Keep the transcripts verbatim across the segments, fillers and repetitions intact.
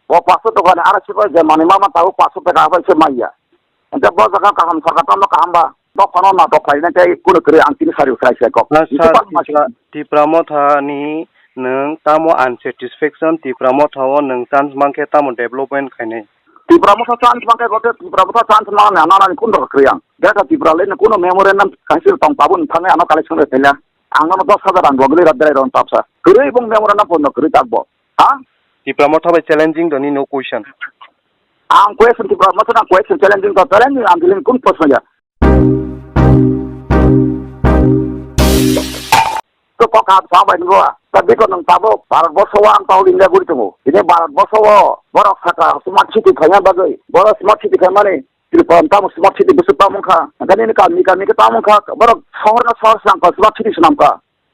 O paso toka ni aro sipai je mani mama tabo paso taka bai se maya. Ente bo jaga kaham sarkar tamo kaham ba. Dophano na dophai na tei kuno kri ang tini sari usai se kok. Na Isi sir, pas mas- Tipra, Tipra Motha ni nwng tamo unsatisfaction, Tipra Motha o nwng chance mankhe tamo development khainai? Tipra Motha chance mankhe gote Tipra Motha chance ma na na ni kuno kri ang. Data Tipra le kuno memorandum kaisi tong tabun thane ano collection re thela. Ang no dos hajar ang gogli rat dai ron tapsa. Kri bong memorandum pon no kri tak bo. Ha? Tipra Motha bai challenging the ni no question. Ang question Tipra Motha na question challenging to challenging ang dilin kun question ya. To kok ha sa bai ngo. Ta biko nang tabo Bharat Borsho ang tau India guri tongo. Ini Bharat Borsho o borok saka smart city khaina bagwi. Borok smart city khaimani Tripura tamo smart city bwswk tamo wngkha. Hwnkhe nini kami kami khe tamo wngkha. Borok sohor no sohor swnam kha, smart city swnam kha.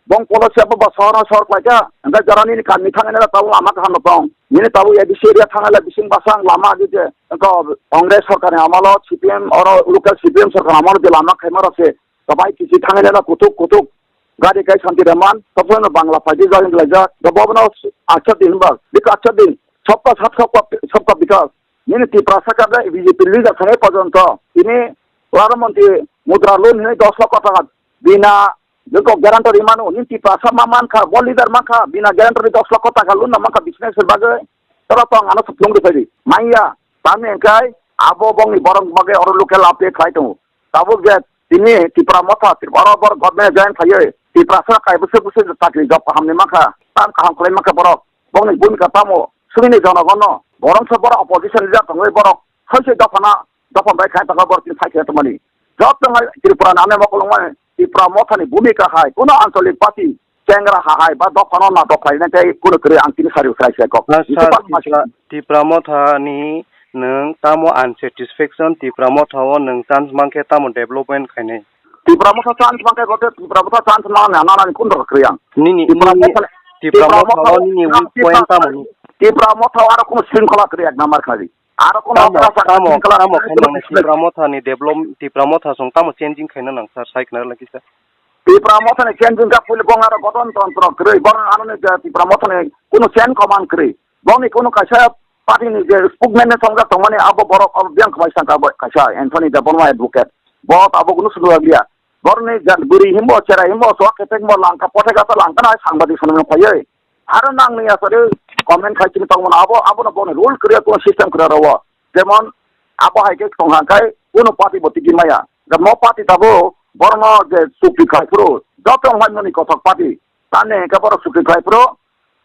Bong polo se bo sohor no sohor khlai kha. Hwnkhe jora nini kami thangwi nai tabuk lama kaham no tong. Nini tabuk A D C area thangwi lai bising basang lama agi je. Wngkha Congress sorkar ni amalo C P M oro local C P M sorkar amalo je lama khaima rok se. Kabai kisi thangwi nai kuthuk kuthuk. Gari kai santi raman. Tabuk no Bangla party join lai jak. Tabuk no acha din ba. Biko acha din. Sabka saath sabka, sabka bikas. Nini Tiprasa ka B J P leader thangwi porjonto tini Pradhan Mantri Mudra Loan hinwi dos lakh taka bina jwkok guarantor rimano, nini Tiprasa ma mankha, bo leader mankha, bina guarantor dos lakh taka loan no mankha business bagwi. Toro tong ano suplung rwphai di. Manya, tamni hwnkhe abo bongni borok bagwi oro local update khlai tongo. Tabuk je tini Tipra Motha, Tripura bor government join khlaiwi, Tiprasa kai bwswk bwswk chakri job kaham ni mankha, tam kaham khlai mankha borok. Bongni bhumika tamo? Swngni jonogono. Borok se borok opposition leader tongwi borok hai se dophana, dopha bai khai tongkha borok tini phai khe tongmani. Joto hai Tripura ni ane mokolongmani Tipra Mothani bhumika hai kuno ancholik party chengra ha hai ba dophano natok khlaina tei kuno kwrwi ang tini sari usai se kok. Na Isi sir, pas mas- Tipra, Tipra Mothani nwng tamo unsatisfaction, Tipra Mothao nwng chance mankhe tamo development khainai? Tipra Motha chance mankhe gote Tipra Motha chance ma na na ni kun rok kriyang. Nini, Tipra nini, Motha, Tipra Tipra Motha Motha, o nini weak Tipra, point tamo ni? Tipra Motha aro kuno sringkhola kriyang namar khadi. Aro kuno Tamo, otra sa tamo, sringkhola tamo khainang ni sringkhola. Tipra Motha ni develop, Tipra Motha song tamo changing khaina nang sir, sai khna lagi sir. Tipra Motha ni changing ka puli bong aro goton tontro krwi, bong aro ni Tipra Motha ni kuno chain command krwi. Bong ni kuno kaisa party ni je spokesman ni songjak tongmani abo borok abo biyang khwlai sangka bo kaisa Anthony Debbarma advocate. Bo abo kuno sulu liya. Borni jan bwrwi himbo, cherai himbo, suak khe tei himbo langka, pothai gasa langka na hai sangbadik swnamwi phaiwi. Aro nangni asari comment khai chini tongmano abo, abono boni rule kwrwi, kuno system kwrwi aro o. Jemon, abo hai khe tongha khai, kuno party bo tigi maya. Da mo party tabo, borno je chukti khai phuru, joto wngmani kothok party. Tamni hwnkhe borok chukti khai phuru,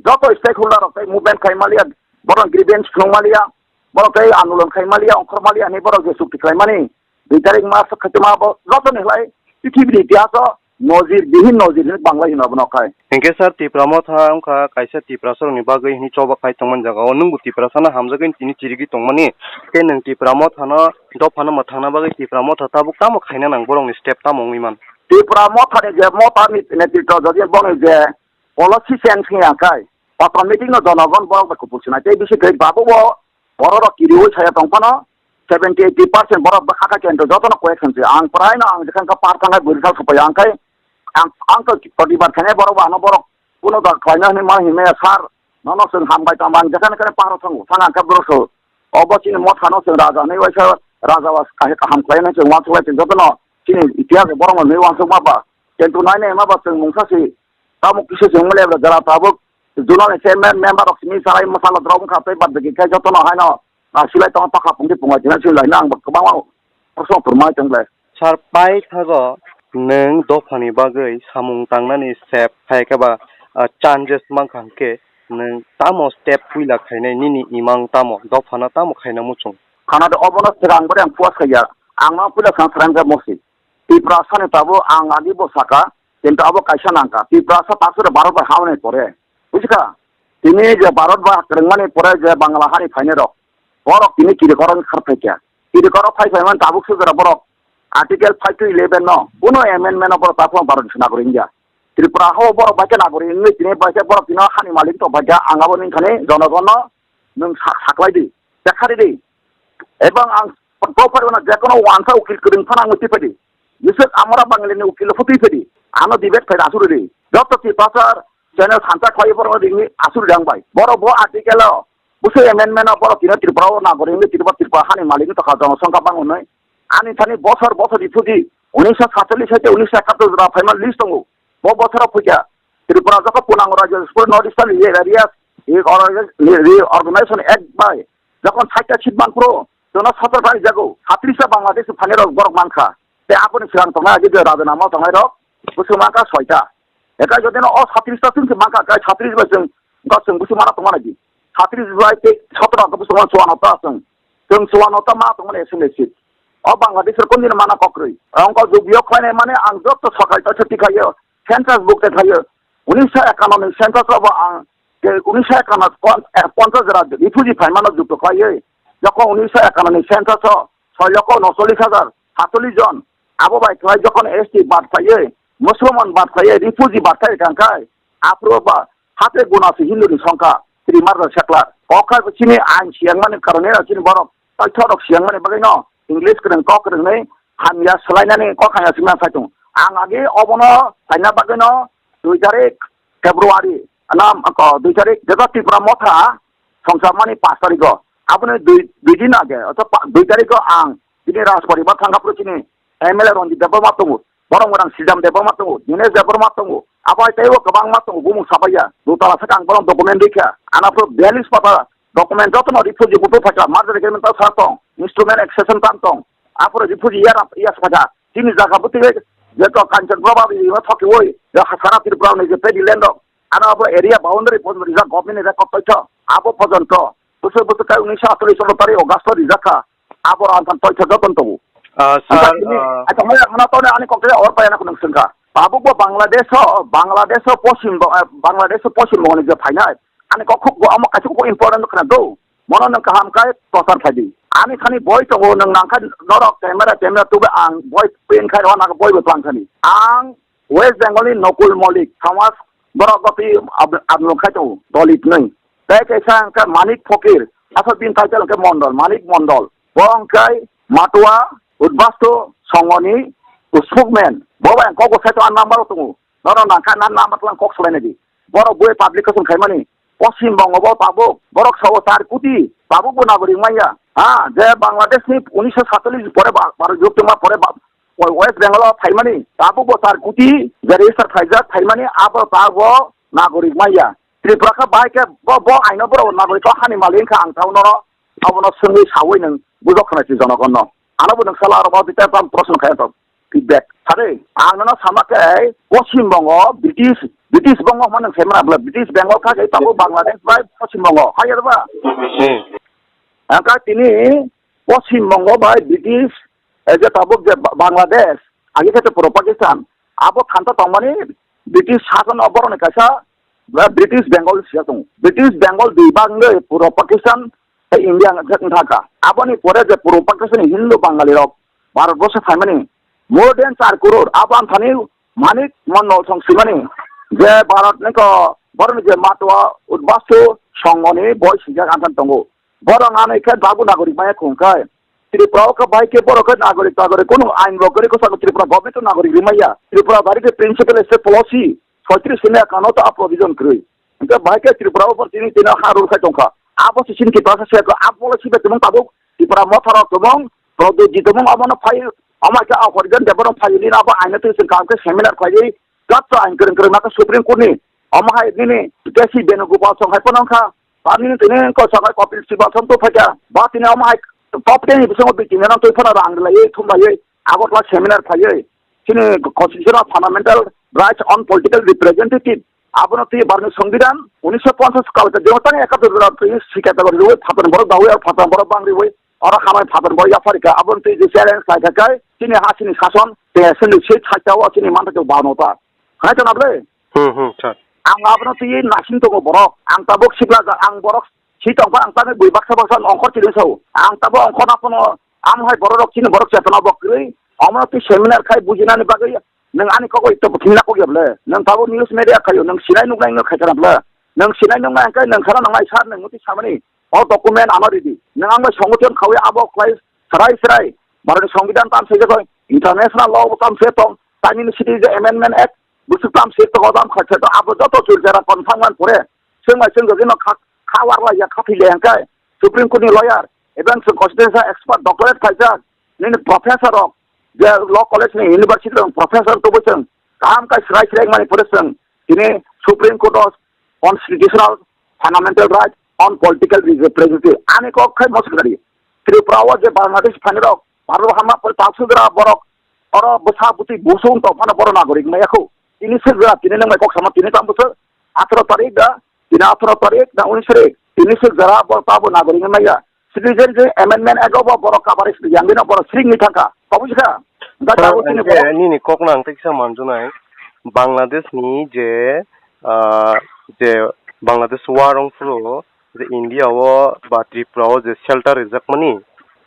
joto stakeholder rok tei movement khai maliya, borok grievance phunuk maliya, borok tei andolon khai maliya, ongkhor maliya hinwi borok je chukti khlaimani, dui tarik mas khaitoma bo jotoni khlai pithibini itihaso nojir bihin nojir hinwi banglai hino abono khai. Hinkhe sir, Tipra Motha wngkha kaisa Tiprasarokni bagwi hinwi choba khai tongmani jaga o, nwngbo Tiprasano hamjagwi tini chirigwi tongmani, tei nwng Tipra Mothano dophano mwthangna bagwi Tipra Motha tabuk tamo khaina nang, borokni step tamo wngwi man? Tipra Mothani je Mothani netritwo jodi bongni je policy change wngya khai, automatic no jonogon borok bai kupulsinai tei bisi khe babu bo borok rok kiriwi saya tong phano seventy eighty percent borok bwkha kha kento jotono koi khanse. Ang prai no ang jekhan kha par thangkhai bwrwi sal supai ang khai ang, ang to protibad khainai borok bo ano borok kuno da khlaina hinwi ma hinmaya sir, nono chwng hambai tongba ang jekhan khe paro thango thang ang khe borok so obo chini Mothano chwng raja hinwi waisa raja was kaham khlainai chwng wansuk lai chwng jotono chini itihas borok no hinwi wansuk ma ba kento nai nai ma ba chwng mungsa si. Tamo kisa se wngmani abra jora tabuk zonal ni chairman member rok simi salai mwsalo drop wngkha tei bad baki khe jotono haino nasilai tongo pakha pungdi pungai tina simi laina ang bo kwbangma kosom kwrwngmani tong ble. Sir, paithago nwng dophani bagwi samung tangnani step khai khe ba, ah, changes mankha hwnkhe nwng tamo step puila khainai nini imang tamo dophano tamo khaina muchung? Khana de obono swkang bwrwi ang puas khaiya. Ang no puila swkang swrang khe mosi. Tiprasa ni tabuk ang agi bo saka, kintu abo kaisa nangkha. Tiprasa pasure Bharat bai hamani pore. Bujikha? Tini je Bharat bai kwrwngmani pore je Bangla hani phainai rok. Borok tini kirikorok ni khar phaikha. Kirikorok phai phaimani tabuk sujura borok Article five to eleven no kuno amendment no borok taphuma Bharat ni nagorik wngya. Tripura ho borok bai khe nagorik wngwi tini bai khe borok tini hani malik tong bai kha ang abo nini thani jonogon no nwng sa-, saklai di. Chekhari di. Ebong ang Proper wana jekono wansa ukil kwrwng phano ang twi phadi. Yusuf Amara Bangalini ukil pho twi phadi. Ano debate phai asuri di. Joto Tiprasa channel sansa khlai borok ringni asuri dang bai. Borok bo article o, Bwswk amendment o borok tino Tripura o nagorik wngwi Tripura, Tripura hani malik wng tongkha, jonosongkha bang hwnwi. Ani thani bosor bosor refugee unisho satchallis hai tei unisho ekattor jora phaima list tongo. Bo bosoro phuikha Tripura jokho punango rajyo, North Eastern Areas Reorganization Act bai jokon saita seat manphuru, jono sotro ta rijago, satris ta Bangladesh phainai rok borok mankha. Tei aboni swkang tongnai agi je rajanama tongnai rok bwswk mankha soita. Eka jodi no o satris ta chwng se mankha, kai satris bai chwng, chwng bwswk mana tongma nai di. Satris bai tei sotro ta bwswk mana chuano ta chwng. Chwng chuano ta ma tongmani assembly seat. O Bangladesh rok kondino mana kokrwi. Ongko jubio khlainai mani ang joto sokai ta se tikhaio. Census book te khlaio. Unisho ekanoni census o bo ang je unisho ekanoni pon-, eh, ponchas jora refugee phaimano jukto khlaiwi. Jokon unisho ekanoni census o soi lokho unochollis hajar satchollis jon. Abo bai khlai jokon S T bad khlaiwi, Musulman bad khlaiwi, refugee bad khlaiwi tangkhai. Aphuru ba hate guna se Hindu ni songkha, three marja seklar. Kokha chini ain siyang mani karone chini borok, tei thorok siyang mani bagwi no English kwrwng kok kwrwngni hamya swlainani kok hamya swima sai tongo. Ang agi obono saina bagwi no dui tarik February, nam, ko, dui tarik, jeba Tripura Motha songchakmani pash tariko. Aboni dui, dui din age, orthat pa-, dui tariko ang bini Rajporibar thangkha phuru chini M L A Ranjit Debbarma tongo, borok mwnang Sijam Debbarma tongo, Dinesh Debbarma tongo, abo hai teibo kwbangma tongo, bumung sabaiya. Dutala sakha ang borok document rikha. Ana phuru biyalish pata document jotono refugee buphuru phaikha, merger agreement ta sa tong, instrument accession tam tong, aphuru refugee yara, iya sa phaikha. Chini jaga bwtwi je to Kanchanpur ba bi ma thokiwi, ya sara Tripura ni je paddy land rok, ano abo area boundary pon rijak government ni record toitho, abo pojonto bwswk bwswk kai unisho atwlwi cholo tarik August o rijak kha, abo rang thang toitho joton tongo. Ah, Ang sir, tak ini, ah, acha, maya, mana tone ani kokte or paya na kunung sengka. Tabuk bo Bangladesh o, Bangladesh o posim bo, eh, Bangladesh o posim bo ni je phainai. Ani kok khuk bo amo kaisa khuk important khna do. Mono nwng kaham khe prochar khai di. Ani thani boi tongo, nwng nang kha norok camera, camera tubui ang boi print khai rw na boi bo tlang thani. Ang West Bengal ni Nokul Malik, Thomas borok gotwi ab-, abnung khai tongo, Dalit nwi. Tei kaisa hwnkhe Manik Phokir, aswk bini title hwnkhe Mondol, Manik Mondol. Bo hwnkhe Matua, Udbastu, Songoni, Spokesman. Bo bai ang kok bo sai tongo, a number o tongo. Norok nang kha na number tlang kok swlainai di. Borok bui publication khaimani. Poschim Bongo bo tabuk borok sao char koti tabuk bo nagorik manya. Ha, je Bangladesh ni unisho satchallis pore ba-, Bharat jukto ma pore ba-, West Bengal o phaimani tabuk bo char koti je register khaijak phaimani abo tabuk bo nagorik manya. Tripura kha bai khe bo, bo aino borok nagorik kok hani malik wngkha ang tao norok abono swngwi sawi nwng bujok khna si jonogonno. Ano bo nwng sala aro bo tei tam proshno khaina tok. Feedback. Sare, ang nono sama khe, Poschim Bongo, British, British Bongo hwnma nwng saimano bwle, British Bengal kha khe tabuk Bangladesh bai Poschim Bongo, hai aro ba? Hmm. Ang kha tini Poschim Bongo bai British, eh, je tabuk je Ba-, Bangladesh, agi khe to puro Pakistan, abo thanta tongmani British sason o borokni kaisa, eh, British Bengal siya tongo. British Bengal dui bag wngwi puro Pakistan tei India wngkha kha. Aboni pore je puro Pakistan ni Hindu Bangali rok Bharat borso phaimani more than char crore, abo ang thani Manik Mondol song simani je Bharat ni ko borokni je Matua Udbastu Songoni boi sijak ang thani tongo. Borok ang khe dabu nagorik maya khung khe. Tripura o khe bai khe borok khe nagorik tagorik kunu ain bo kwrwi kwchak Tripura government o nagorik rimaya. Tripura bari khe principal state policy soitris ni akano to a provision kwrwi. Hingke bahai khe Tripura o tini tini ha rul khai tongkha. Abo se chini Tripura se ko abo le sibe tumung tabuk Tripura motha rok tumung, Pradyot ji tumung abo no phai, amo khe a horijan debo no phai ni abo aina twi sing kam khe seminar khlai, gatsa ain kwrwng kwrwng na khe Supreme Court ni. Omo hai nini K C Venugopal song hai pono kha. Ba nini tini ko song hai Kapil Sibal song to phai kha. Ba tini omo hai top ten ni bisingo bi tini no twi phano rang lai thum lai abo kla seminar khlai. Chini Constitution of Fundamental Rights on Political Representative, abono twi Bharatni Songbidan unisho ponchas kal khe jotoni ekatur jora twi sika tabok rwi phatar borok dawi ar phatar borok bang rwi oro hamai phatar borok yapharika, abono twi je challenge lai kha khe chini ha chini sason te sini se thaisa o chini mantha khe bano ta. Hai to na ble? Hmm, hmm, sir. Ang abono twi nasing tongo borok, ang tabok sikla ja, ang borok si tongkha, ang tani bui baksa baksa ongkhor chini sao. Ang tabo ongkhor na pono, ang hai borok rok chini borok chetona bo kwrwi. Omo twi seminar khai bujinani bagwi nwng ani kok oi to thumna kok ya ble. Nwng tabo news media khaio, nwng sinai nuknai wngkha khaikha na ble. Nwng sinai nuknai hwnkhe nwng khana nang nai sir nwng muti samani. O document ano ridi. Nwng ang bai songothon khawi abo khlai srai srai. Bharatni Songbidan tam se jagoi, international law bo tam se tong, tani ni citizen amendment act, bwswk tam se tong, tam khaikha to abo joto chul jara confirm man pore. Chwng bai chwng jodi no khak kha warlaiya, kha thwilaiyang khe Supreme Court ni lawyer, even chwng constitutional expert, doctorate khaijak, nini professor rok, je law college ni university rok professor tubui chwng kaham khe swrai swrai mani pore chwng tini Supreme Court o constitutional fundamental right on political representative ani kok khai mosok dari. Tripura o je Bangladesh phainai rok, Bharat hama pore taksudra borok, oro bwsa bwtwi busung tong phano borok nagorik maya khu. Tini sejra, tini nang bai kok sama, tini tam bwswk atharo tarik da, tini atharo tarik na unis tarik, tini sejra borok tabo nagorik maya. Citizenship Amendment Act o bo borok kabari yang dino borok sring ni thangka. Kabu sikha. Da Sir, kabu tini hingke borok. Nini kok nang teksa manjunai. Bangladesh ni je, ah, je Bangladesh war wng phuru je India o ba Tripura o je shelter rijak mani,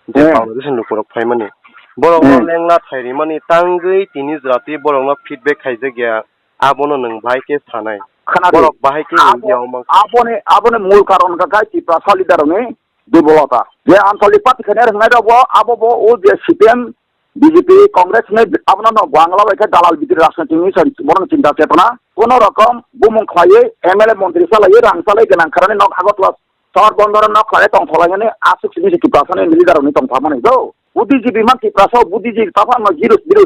je Hmm. Bangladesh ni lukurok phaimani. Borok no Hmm. lengla thai rimani tangwi tini jati borok no feedback khaijak ya, abono nwng bahai khe sanai. Khana di. Borok bahai khe Abo-, India o mang- aboni, aboni mul karon ka khai Tiprasa leader ni durboloto. Je Anchalik Party khainai rwngnai rok bo, abo bo o je C P M, B J P, Congress hinwi abono no gwangla bai khe dalal bidiri rajniti hinwi sa bono chinta chepna. Kono rokom bumung khlaiwi M L A montri salaiwi rang salai gwnang kharani nok Agartala sor bondoro nok khlai tongthoklai hinwi aswk simi se Tiprasa ni leader rokni tongthamani do. Buddhijibi man Tiprasa o buddhijibi taphano zero, zero,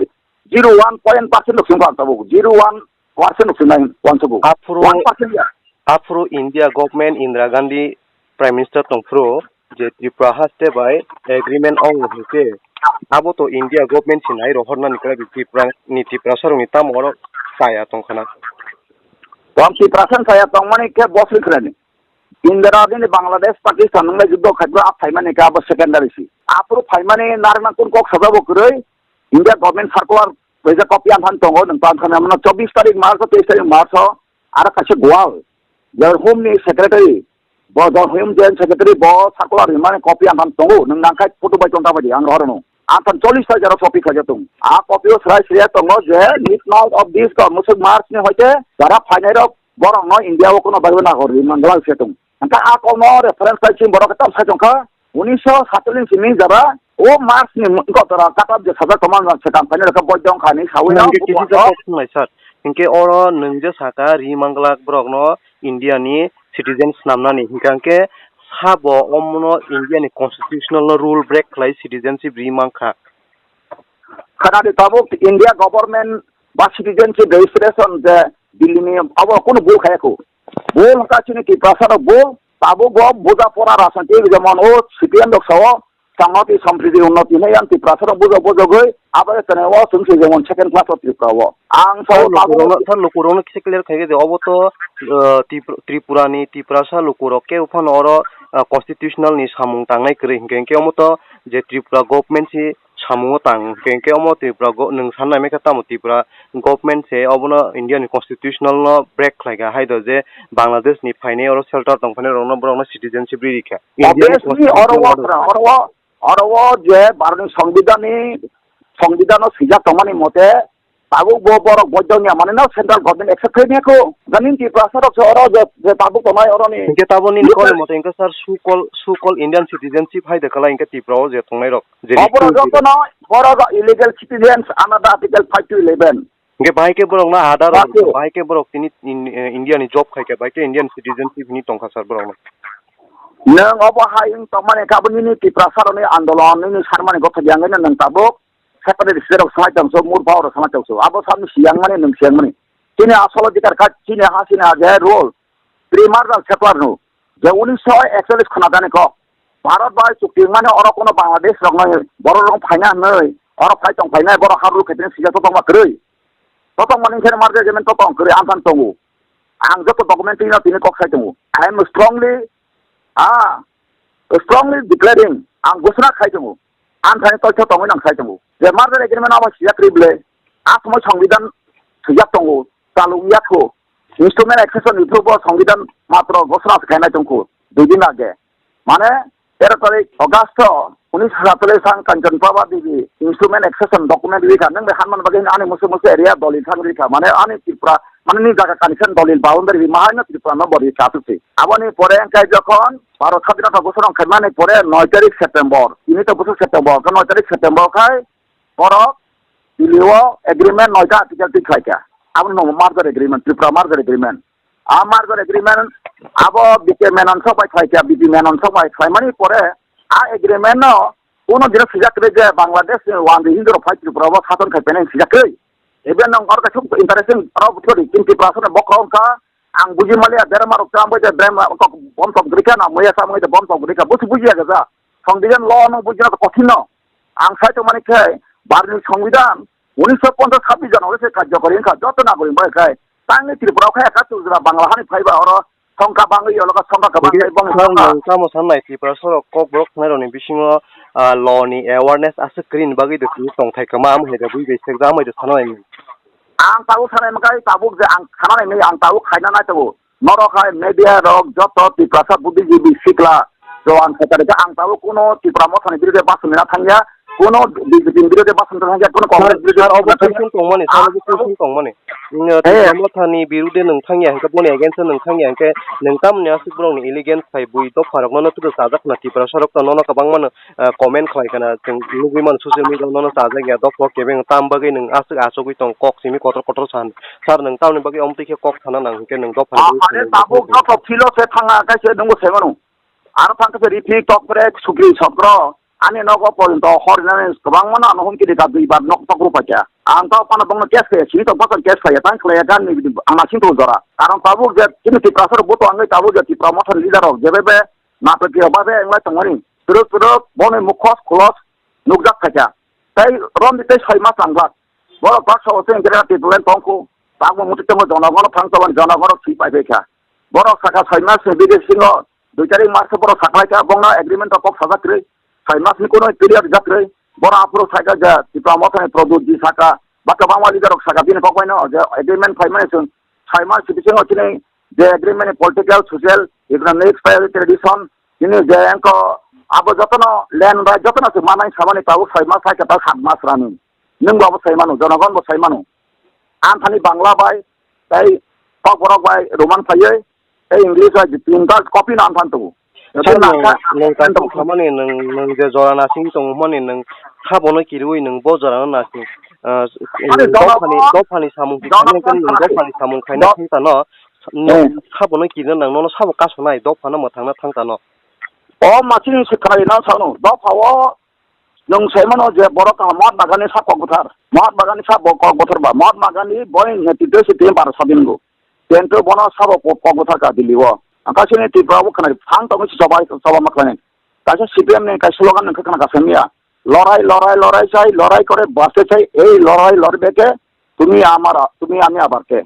zero one point percent rok simi tabuk. Zero one percent rok simi nai wansugo. Aphuru One percent ya. Aphuru India government Indira Gandhi Prime Minister tongphuru je Tripura haste bai agreement ong hingke abo to India government se nai rohornani kwrwi Tripura ni Tiprasa rokni tamo oro chaya tongkhana. Tong Tiprasa chaya tongmani khe boswi khwlani. Indira nini Bangladesh Pakistan nunglai juddo khaikhe a phaimani khe abo secondary si. Aphuru phaimani narwkna kun kok sajabo kwrwi India government circular kaisa copy ang khan tongo nwng tang khan mano chobbish tarik March o teis tarik March o aro kaisa Goa o. Jar Home ni Secretary, bo Jar Home Joint Secretary bo circular rimani copy ang khan tongo, nwng nang khai photo bai tong ta bai di, ang rohor no. Ang khan chollish ta jora copy khaijak tong. A copy o srai srai tongo je midnight of this ka musuk March ni hoite jara phainai rok borok no India o kono bai na hor ri man glak se tong. Ang kha a kok no reference bai chim borok tam sai tong kha. Unisho satchollish ni simi jara o March ni wngkha jora katab je sajak tongma jora se kam khainai rok boidong kha ni sawi Nang no ke bubo kisi no. Jora kok sunglai sir. Hinkhe oro nwng je saka ri manglak borok no India ni citizen snamnani hinkha hinkhe sabo omono India ni constitutional no rule break khlai citizenship ri mankha. Khana di tabuk India government ba citizenship registration je Delhi ni abo kunu bul khaya khu. Bul hwnkha chini Tiprasa rok bul tabuk bo buja pora rajniti jemon o C P M rok sao Sanghati Sampriti Unnoti hinwi yang Tiprasa rok bujok bujogwi abo tene o chwng se jemon second class o Tripura o. Ang O sao lukurokno, tabuk sir, lukurokno kisa clear khaikhe de, obo to, uh, Tripur-, Tripura ni Tiprasa lukurok kebo phano oro, uh, constitutional ni samung tangnai kwrwi hinkhe, hinkhe omo to je Tripura government si samungo tang hinkhe, hinkhe omo Tripura go-, nwng sanai maikha tamo Tripura government se obono India ni constitutional no break khlaikha, hai do je Bangladesh ni phainai oro shelter tongphainai rokno borokno citizenship ri rikha. Indian Obviously, constitution oro o order. Oro o, oro o je Bharatni Songbidanni, Songbidanno swijak tongmani mote, tabuk bo borok boidongya mane no central government accept khaimya kho. Jani Tiprasa rok se oro je, je tabuk tongnai oroni. Hinkhe taboni Yes. Kol mote hinkhe sir, so call, so call Indian citizenship hai de kala hinkhe Tripura o je tongnai rok. Je Oborok rikhu jotono, borok illegal citizens under the article five to eleven. Hinkhe bahai khe borokno adar, Rakhio. Bahai khe borok tini in-, eh, India ni job khai khe, bahai khe Indian citizenship hini tongkha sir borokno. Nwng obo hai wng tongmani khe abo nini Tiprasa rokni andolon, nini sanmani gotha yang gani nwng tabuk separate state rok sanai tongso, mur power rok sanai tongso. Abo samni siyang mani nwng siyang mani. Chini asolo dikar kha, chini ha, chini ha je rule. Primary rok separate no. Je unisho ekchollish khna jani kok. Bharat bai chukti wngmani oro kono Bangladesh rokno borok rok phaina hwnwi, oro phai tong phainai borok ha rule khaitini sijak totokma kwrwi. Totokmani hinkhe marja agreement totong kwrwi amthan tongo. Ang joto document twi no tini kok sai tongo. I am strongly, ah, strongly declaring, ang gosona khai tongo. Amthani toksa tongwi nang sai tongo. Je merger agreement abo sijak kwrwi bwle. A somoi Songbidan swijak tongo. Chaluk ya kho. Instrument accession ni through bo Songbidan matro gosona se khainai tongkho. Dui din age. Mane tero tarik August o unis hajar satchollish ang Kanchan Prabha Devi instrument accession document rikha. Nang be hanman bagwi ani musu musu area dolil thang rikha. Mane ani Tripura, mane ni jaga condition dolil boundary mahaino Tripura no bori chatuk se. Aboni pore ang kai jokhon Bharat Sadhinota gosona khaimani pore noi tarik September, tini to bosok September, to noi tarik September khai borok Delhi o agreement noita article tik khlaikha. Aboni no merger agreement, Tripura merger agreement. A merger agreement Abo B K Menon sok bai khlai kha, B P Menon sok bai khlai mani pore a agreement no kuno dino sijak kwrwi je Bangladesh ni wandi Hindu rok phai Tripura o sason khai phainai sijak kwrwi. Even nang or kaisa interesting aro bwthwri kinti Tiprasa no bokra wngkha, ang buji maliya, berma rok cham bai de, berma kok bom tok gri kha na, muya cham bai de bom tok gri kha, busi buji ya gaja. Song dijan lo no buji na kothin no. Ang sai to mani khai, barni songbidan, unisho ponchas sabbi jon ore se karjokori wngkha, joto nagorik bai khai. Tangni Tripura khai eka chujra Bangla hani phaiba oro songkha bangwi yoloka songkha kwbang khai bong songkha. Nang tamo sanai Tripura sorok kok borok khnairokni bisingo, ah, law ni awareness aswk kwrwini bagwi de tongthai kwma, amhai de bui bai sekda amhai de sanai. Ang tabuk sanai makai tabuk je ang khana nai ang tabuk khaina nai tabuk. Norok hai media rok joto Tiprasa buddhijibi sikla jowan khaitari kha ang tabuk kuno Tipra Mothani birude basumina thangya, kuno B J P ni birude basumina thangya, kuno Congress birude sir, obo basumina thangya. Question tongmani, sir, obo question tongmani. Nino Tipra Mothani birude nung thangya hingke boni against nung thangya hingke nung tamni aswk borokni elegance khai bui dopha rokno no tudo chajak na Tiprasa rok to nono kwbangma no ah, comment khlai kana, chwng nugwi mano social media o nono chajak ya, dophok kebeng tam bagwi nwng aswk achugwi tong, kok simi kotor kotor san. Sir, nwng tamni bagwi omtwi khe kok sana nang hinkhe nwng dophani bagwi Ani tabuk joto philo se thanga kaisa nungbo sai mano. Aro thang khe Rifik, Tokbrek, Sukri, Sokro, ani nogo porjonto hor hinani kwbangma no ano humki rika dui bar nok tok rupaikha. Ang tao phano bongno case khlaiya, sini tong pasan case khlaiya, tang khlaiya gan ni ang nasing tong jora. Karon tabuk je chini Tiprasa rok bo to angwi tabuk je Tipra Mothani leader rok jebebe nato khe ba be englai tongmani. Turuk turuk boni mukhos khulos nukjak phaikha. Tei romdi tei soi mas langjak. Borok baksa o tei engkhe treatment tongkhu. Bakbo muti tongmo jonogono thang tongmani jonogono si pai phaikha. Borok sakha soi mas ni bisingo dui tarik mas borok saklaikha bongno agreement rok kok sajak kwrwi. Soi mas ni kuno period jak kwrwi. Borok aphuru saikha je Tipra Mothani Pradyut ji saka ba kwbangma leader rok saka bini kok baino je agreement khlaimani chwng soi mas bisingo chini je agreement ni political, social, economic, tradition, chini je engko abo jotono land bai jotono se manai samani tabuk soi mas hai khe ta sat mas rani. Nwng bo abo sai mano, jonogon bo sai mano. Anthani Bangla bai, tei Kokborok bai Roman phaiwi, tei English bai tin ta copy no anthan tubu. Sir, nwng, nwng kaisa khamani nwng, nwng je jora nasing tongmani nwng sabono kiriwi nwng bo jorano nasing. Ah, Ani nwng dophani, dophani samung khaina nwng dophani samung khaina thangtano. Nwng sabono kirina nwng nono sabo kasonai dophano mwthangna thangtano. O masini se khaina sano, dophao nwng sai mano je borok tamo Mahatma Gandhi sa kok bwthar. Mahatma Gandhi sa bo kok bwthar ba. Mahatma Gandhi boi netritwe se tini baro sabingo. Kento bono sabo kok, kok bwthar ka Delhi o. Ang kaisa ni Tripura bo khwnai phang tongwi se choba, choba ma khlainai. Kaisa C P M ni kaisa slogan nang khwna kaisa miya. Lorai, lorai, lorai chai, lorai kore baste chai, ei lorai lorbe ke, tumi amara, tumi ami abar ke.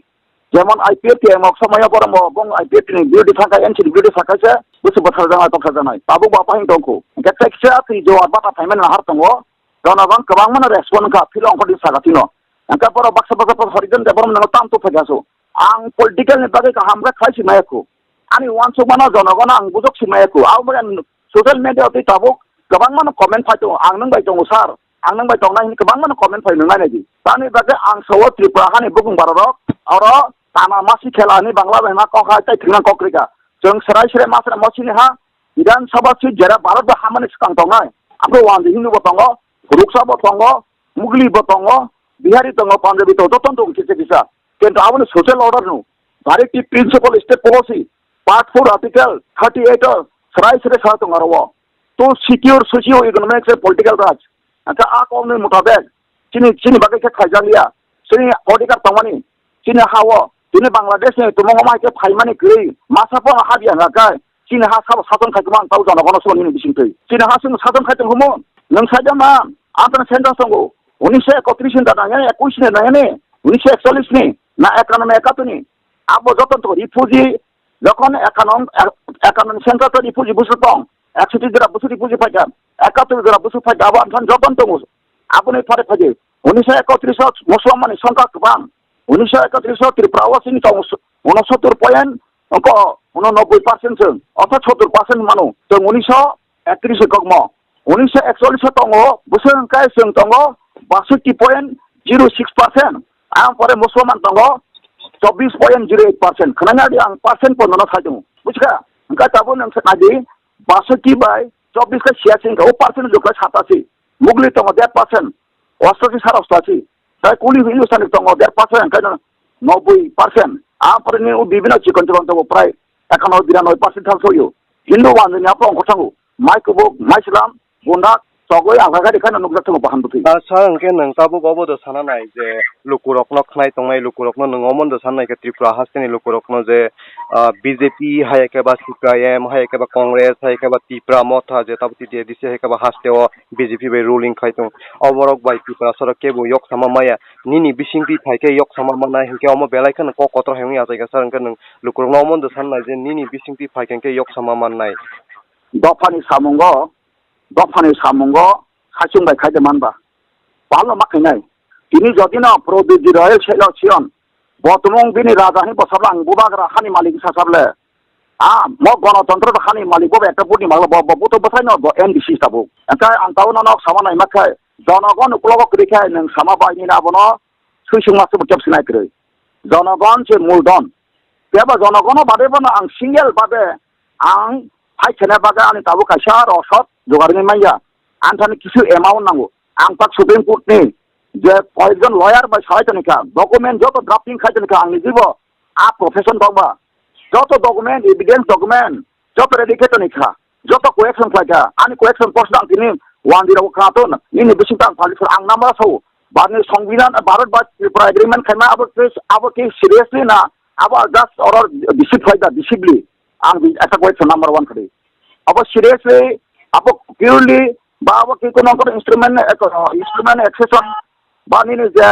Jemon I P F T emok somoyo borok bo bong I P F T ni birothi thangkha, N C ni birothi thangkha se, busu bwthar janai, toksa janai. Tabuk bo apa hing tongkhu. Hingke teksa twi jowar bata phaimani nahar tongo. Jonogon kwbangmano respond wngkha, phil ongkha di saka tino. Hingke borok baksa baksa borok horijon de borok nangno tam tuk phaikha su. Ang political ni bagwi kaham khe khai si maya khu. Ani uansukmano jonogono ang bujok si maya khu. Abo bagwi ang social media twi tabuk kwbangmano comment phai tongo. Ang nwng bai tongo sir. Ang nwng bai tongnai hwnwi kwbangmano comment phai nwng nainai di. Tamni bagwi ang sao Tripura hani bukung borok rok oro tana masi khela hwnwi Bangla bai ma kok hai tei thwngna kok rika. Chwng swrai swrai ma swrai mosini ha Bidhan Sabha seat jera Bharat bai hamani swkang tongnai. Aphuru wandi Hindu bo tongo, Ruksa bo tongo, Mugli bo tongo, Bihari tongo, Punjabi tongo, jotono tongo kisa kisa. Kintu aboni social order no, Bharati Principal State Policy, Part four Article thirty eight o swrai swrai sa tongo aro o. To secure socio-economic and political rights. Hingke a kokni mutabek chini, chini bagwi khe khaijak liya. Chini odhikar tongmani, chini ha-o, chini Bangladesh ni tumung omo hai khe phaimani kwrwi, masa phano habya hwnka khe, chini ha sabo sason khai tongma ang tau jonogono songni bisingtwi. Chini ha chwng sason khai tong humo, nwng saida man, ang tano center tongo, unisho ekotris ni dana yani, ekush ni dana yani, unisho ekchollis ni, na ekanome ekatuni, abo joto to refugee, Jokhon ekanon, ek-, ekanon center to refugee busu tong, ekshoti jora busu refugee phaikha, ekattor jora busu phaikha, abo amsan jokhon tongo. Aboni phare phaidi, unisho ekotris o Musulman ni songkha kwbang, unisho ekotris o Tripura o sini tongo, unosottor point, ongko, unonobboi percent chwng, orthat sottor percent mano, chwng unisho ekatris o kokmo. Unisho ekchollis o tongo, bwswk hwnkhe chwng tongo basotti point zero six percent. Ang pore Musulman tongo chobbish point zero eight percent. Khwnai nadi ang percent pono no sai tongo. Buchkha? Hwnkhe tabuk nwng se nadi basotti bai chobbish khe siya se hwnkhe o percent jukha satasi. Mugli tongo der percent. Ostashi sar ostashi. Tai kuli Hindustani tongo der percent hwnkhe no nobboi percent. Ang pore ni o bibino chikon chikon tongo prai Ekhano biranoi percent thang soyo. Hindu wanjani aphro ongkho thango. Mai kubuk, mai slam, bundak, chogwi ang raga rikhaino nukjak thango bahan bwtwi. Ah, sir, hwnkhe nwng tabuk obo do sana nai je lukurokno khnai tongnai lukurokno nwng omono do sana nai khe Tripura hasteni lukurokno je, ah, B J P hai khe ba C P I M hai khe ba Congress hai khe ba Tipra Motha je tabuk T T A D C hai khe ba hasteo B J P bai ruling khai tong. Oborok bai Tiprasarok kebo yok sama maya. Nini bisingtwi phai khe yok sama manai hinkhe omo belai kheno kok kotor hai wngya jaga sir, hwnkhe nwng lukurokno omono do sana nai je nini bisingtwi phai khe hinkhe yok sama mannai. Dophani samungo, dophani samungo hachung bai khai de manba. Palo ma khainai. Tini jodino Prodipji Royal Selo Sion, bo tumung bini raja hini bosabla ang bubagra hani malik sasable. Ah, mo gonotontro hani malik bo ekta purni magla bo, bo, bo to bwsai no bo M D C tabuk. Engkai ang tau no nok sama nai makhai, jonogon uklogo kwrwi khai nwng sama bai nini abono swisung ma subuk kep sinai kwrwi. Jonogon se muldon. Teba jonogono bade bono ang single bade ang hai khene bagwi ani tabuk kaisa rosot jugar wngwi manya. Ang thani kisu amount nango. Ang tak Supreme Court ni je koyekjon lawyer bai salai toni kha, document joto drafting khai toni kha, ang nijibo a profession tongba. Joto document, evidence document, joto ready khe toni kha. Joto collection khlai kha. Ani collection post ang tini one zero kha to nini bising tang phalisa ang number sao. Barni Songbidan, Bharat ba Tripura agreement khaima abo ke, abo ke seriously na, abo just oro deceit khlai da, deceitly. Ang bi-, ekta collection number one khadi. Abo seriously, abo purely, ba abo ki kono kono instrument, eko, instrument exception, ba nini je,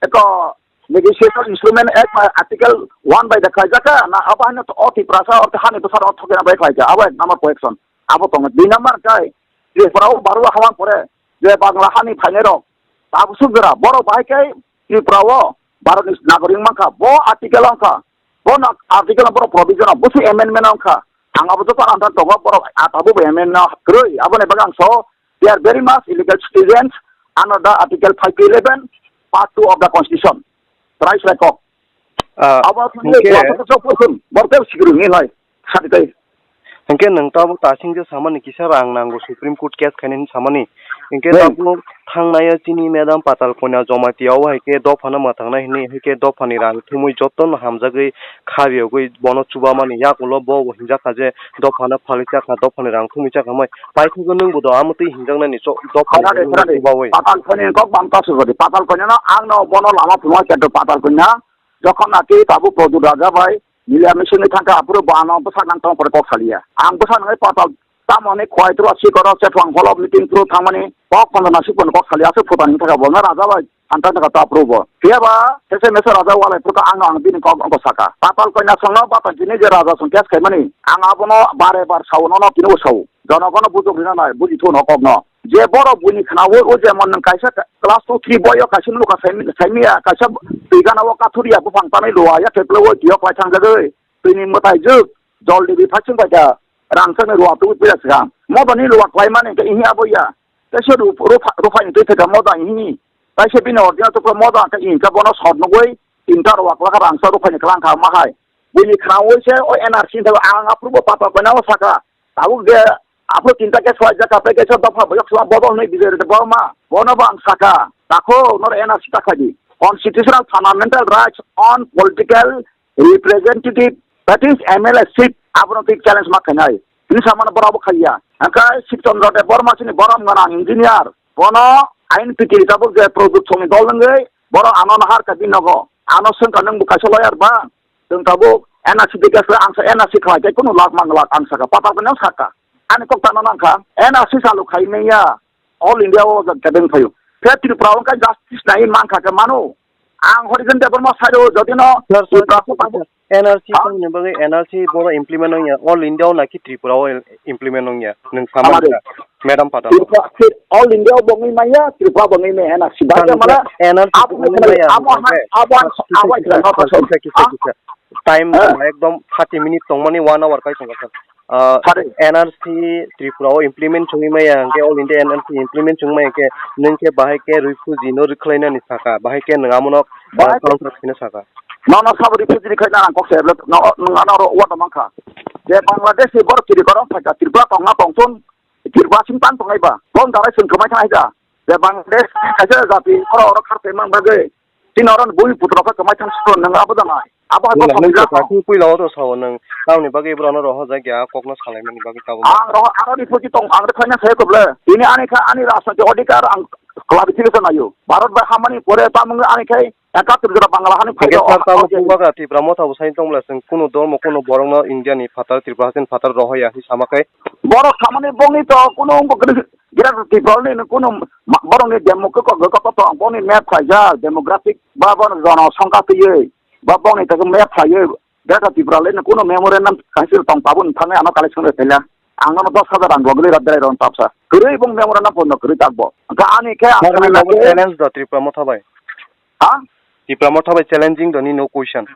eko, negotiation instrument act ba article one by the khlaijak ka, na abo haino to o Tiprasa, o hani bwsar o thokna bai khlaijak, abo ek number collection. Abo tongo, dui number kai, Tripura o baru hamang pore, je Bangla hani phainai rok, abo sujora, borok bahai kai Tripura o Bharat ni nagorik mankha, bo article wngkha, bo na article borok provision o, busi amendment wngkha, ang abo joto ang tongo, borok a tabuk bo amendment no kwrwi, aboni bagwi ang so, they are very much illegal citizens under the article five eleven, part two of the constitution. Try selai kok. Ah, abo hingke borok tei sikiri ni lai, sadi tai. Hingke nwng tabuk tasing je samani kisa rang nango Supreme Court case khainani samani. Hingke tabuk thangnaya chini madam Patal Konya Jamatia o hai ke dophano mwthangnai hini, hai ke dophani rang thumui jotono hamjagwi khabiogwi bono chubamani yakulo bo hinjakha je dophano phalwi chakha, dophani rang thumui chakha mai. Paithago nwng bo do amo twi hinjaknani cho-, dophani Khorade, rang khorade. Chubawi. Patal Konya kok bang kasu gori. Patal Konya no ang no bono lama phungo keto Patal Konya. Jokhon naki tabuk Prodyot Raja bai Milia misingni thangkha aphuru bo ano bwsak nang tong pore kok saliya. Ang bwsak nangwi patal tamo hwnwi khwai tro sikoro chethwang holo meeting phuru thangmani kok kono nasik kono kok saliya aswk phutarni thangkha bo na raja bai ang thangkha ta aphuru bo. Phiya ba sese mese raja walai phuru ang ang bini kok ongko saka. Patal Konya songno bata jini je raja song case khaimani ang abono bare bar sao nono tini bo sao. Jonogono bujok rina nai buji thu no kok no. Je borok buini khnaui o jemon nwng kaisa class two three boyo kaisa nukha saimi-, saimiya, kaisa twi gana o kathuriya buphang tanwi lua ya khe phlaiwi twiyo kwlai thangjagwi. Twini mwtai jwk, jol dibi phaichwng bai kha, rang sakni ruwa tubui puila swkang. Modoni ruwa kwlaimani hwnkhe ihi abo ya. Kaisa ru-, rufa-, rufaini twi thwkha moda ihi. Kaisa bini original tukla moda hwnkhe ihi khe bono sot nugui tinta ruwa kwlakha rang sa rufaini kwlang kha ma hai. Buini khnaui se o N R C ni thangwi ang aphuru bo pata koina o sakha. Tabuk je aphuru tinta case khlaijak, kaphai kaisa dopha boyok sima bodol hwnwi Bijoy Reddy Debbarma. Bono bo ang sakha, takho noro N R C ta khlai di. Constitutional fundamental rights on political representative, that is M L A seat, abono twi challenge ma khainai. Tini samano borok bo khaiya. Hwnkhe Shiv Chandra Debbarma chini borom gwnang engineer. Bono ain pitiri tabuk je Pradyot Songni dol wngwi, borok ano nahar kha bini nogo. Ano swngkha nwng bo kaisa lawyer ba? Chwng tabuk N R C dikhe khe ang sa N R C khlai khe kunu lak mang lak ang sakha, patal khe nang sakha. Ani kok tana nang kha, N R C chalu khai manya, All India o jak kebeng phaio. Khe Tripura o khe justice nai man kha khe mano. Ang Horizon Debbarma side o jodi no Sir, sir, Tripura ko sir, sir. N R C ha? Tongni bagwi N R C boro implement wngya, All India o naki Tripura o implement wngya. Nwng sama Amare. Kha, Madam Patal. Tripura, Tri-, All India o bongwi maya, Tripura bongwi maya N R C. Bai Sir, khe mane N R C abo tongwi maya, abo hwnwi, abo kisa, abo kisa, kisa, kisa, kisa. Time ha? Ekdom thirty minute tongmani one hour kai tongo sir. Ah, Sir. N R C Tripura o implement chungwi maya, hwnkhe All India N R C implement chungwi maya, hwnkhe nwng khe bahai khe refugee no rwkhlainani sakha, bahai khe nwng amono, ah, bahai khe counter khwna sakha. Nono sabo refugee ni khaina ang kok se, no, no, ano ro, wa tong mankha. Je Bangladesh ni borok kiri korok phaikha, Tripura tongna tongthun, Tripura sing tang tongnai ba, bon darai sing kwmai thang haida. Je Bangladesh kaisa jati, oro, oro khar tongmani bagwi, chini oro bui putra khe kwmai thang sukro nang abo janai. Abo hai Nung kok nung kok kok. Kok puila o to sao nung. Tamni bagwi ibrano rohorjak ya kokno salaimani bagwi tabuk. Ang roho, ang ni phuti tong, ang rwkhaina sai koble. Ini ani kha, ani rajniti odhikar ang clarification ayo. Bharat bai hamani pore tamung ani khai ekatur jora Bangla hani Hingke phaida sir, o, tamo o, phunukha Tipra Motha bo sai tongmla chwng kunu dormo, kunu borokno India ni phatar, Tripura hasteni phatar rohoya hi sama khe. Borok samani bongni to kunu wngbo kwrwi Greater Tripura ni kunu ma-, borokni demo khe kok, kok, kok, kok, bongni map khlaijak, demographic ba bono jono songkha twiwi, ba bongni takhuk map khlaiwi, Greater Tripura le kunu memorandum kaisa tong tabuk thangwi ano collection rw phaila. Ang nono dos hajar rang rogwi rw berai rw tapsa. Kwrwi bong memorandum pono kwrwi takbo. Hwnkhe ani khe ang Sir, khna nini bagwi lage. Challenge do Tipra Motha bai. Ha? Tipra Motha bai challenging do nini no question.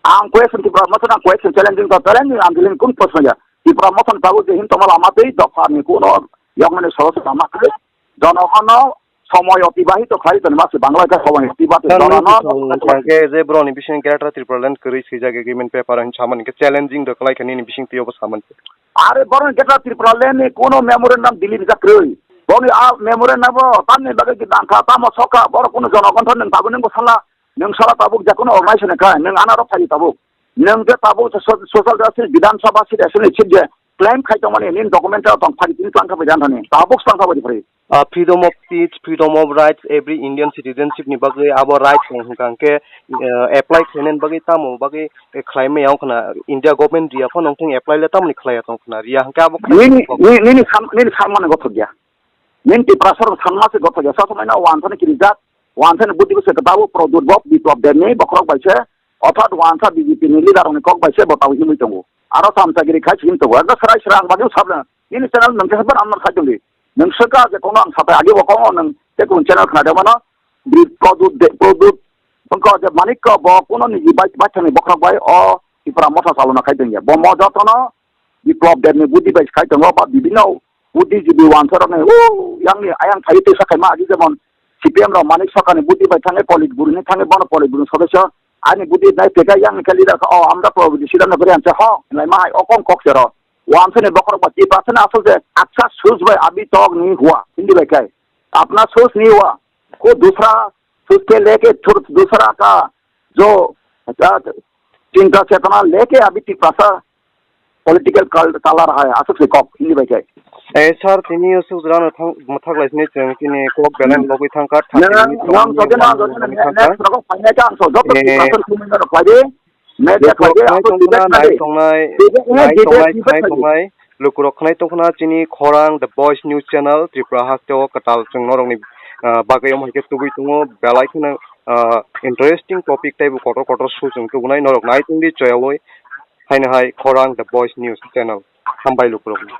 Ang question Tipra Motha na question challenging to challenging ang dilin kun question ya. Tipra Motha ni tabuk je hin tongma lama tei dopha ni kuno yokmani soro se lama tei jonogono somoy otibahito khlai toni masi Bangla khe somoy otibahito Sir, nini jonogono. Question hwnkhe je borokni bising Greater Tripura Land kwrwi swijak agreement paper hin samani khe challenging do kwlai khe nini bising twiyo bo samani. Are borokni Greater Tripura Land ni kuno memorandum deliver jakrwi. Boni a memorandum bo tamni bagwi dangkha tamo sokha borok kuno jonogon thon nang tabuk nang bo sala. Nwng sala tabuk je kono organization ni kha, nwng anaro phai tabuk. Nwng je tabuk so-, so-, social justice Bidhan Sabha seat assembly seat je claim khai tongmani nini document rok tong phai tini tlang kha bai dan thani. Tabuk tlang kha bai phai. Ah, freedom of speech, freedom of rights, every Indian citizenship ni bagwi abo rights tong hwnkha hwnkhe, eh, apply khlainani bagwi tamo bagwi, eh, khlai maya wngkhana India government riya phano wngthang apply le tamoni khlaiya tong khna riya hwnkhe abo khlai Nini, tong. Nini, nini sam-, nini samani gothok ya. Nini Tiprasa rok sanma se gothok ya. Sa samai na wan thani kirijak. Wansa ni buddhi bwswk kwtal o Pradyut Bob Biplab Deb ni bokhorok bai se, orthat wansa B J P ni leader rok ni kok bai se bo tabuk himwi tongo. Aro chamchagiri khai se him tongo. Ekdom swrai swrai ang bagwi sab rang. Nini channel nwng khe habar amnor khai tongdi. Nwng swka je kono ang sapai agi bo kono nwng te kun channel khna de mano. Bi Pradyut de, Pradyut wngkha je manik ko bo kono niji bai, bai thani bokhorok bai o Tipra Motha chalona khai tongya. Bo mo jotono Biplab Deb ni buddhi bai khai tongo, ba bibhinno buddhijibi wansa rok ni, o, yang ni ayang phai twi sa khai ma, agi jemon C P M rok Manik Sarkar ni buddhi bai thangwi Politburo ni thangwi bono Politburo ni sodosyo, ani buddhi nai pekha yang ni khe leader kha, o, amra Prabhu Dishidam no gori anse ho, hinlai ma hai o kong kok se ro. Wansa ni bokhorok ba Tiprasa ni asol je, "Acha soch bai abhi tak nahi hua," Hindi bai khai, "Apna soch nahi hua, ko dusra soch ke leke thur-, dusra ka jo, ah, chinta chetna leke abhi Tiprasa political col-, color hai," aswk se kok Hindi bai khe. Eh, sir, tini o sujra no thang, mwthak lai sini chwng tini kok belai logwi thang kha, thirty minute tong nang nini jodi na, one jodi na, logwi thang kha. Next rogo phainai kha ang so, joto Eh, Tiprasa sumui no khlai di. Media khlai di, ang so debate khlai di. Nai tongnai, debate, nai debate, tongnai, debate khai khlai di. Tongnai, lukurok khnai tongkhna chini khorang The Voice News Channel, Tripura haste o kwtal chwng norokni, ah, bagwi omo hai khe tubui tongo, belai kheno, ah, interesting topic teibo kotor kotor su chwng tubunai norok nai tongdi choyaui. Haino hai khorang The Voice News Channel. Hambai lukurokno.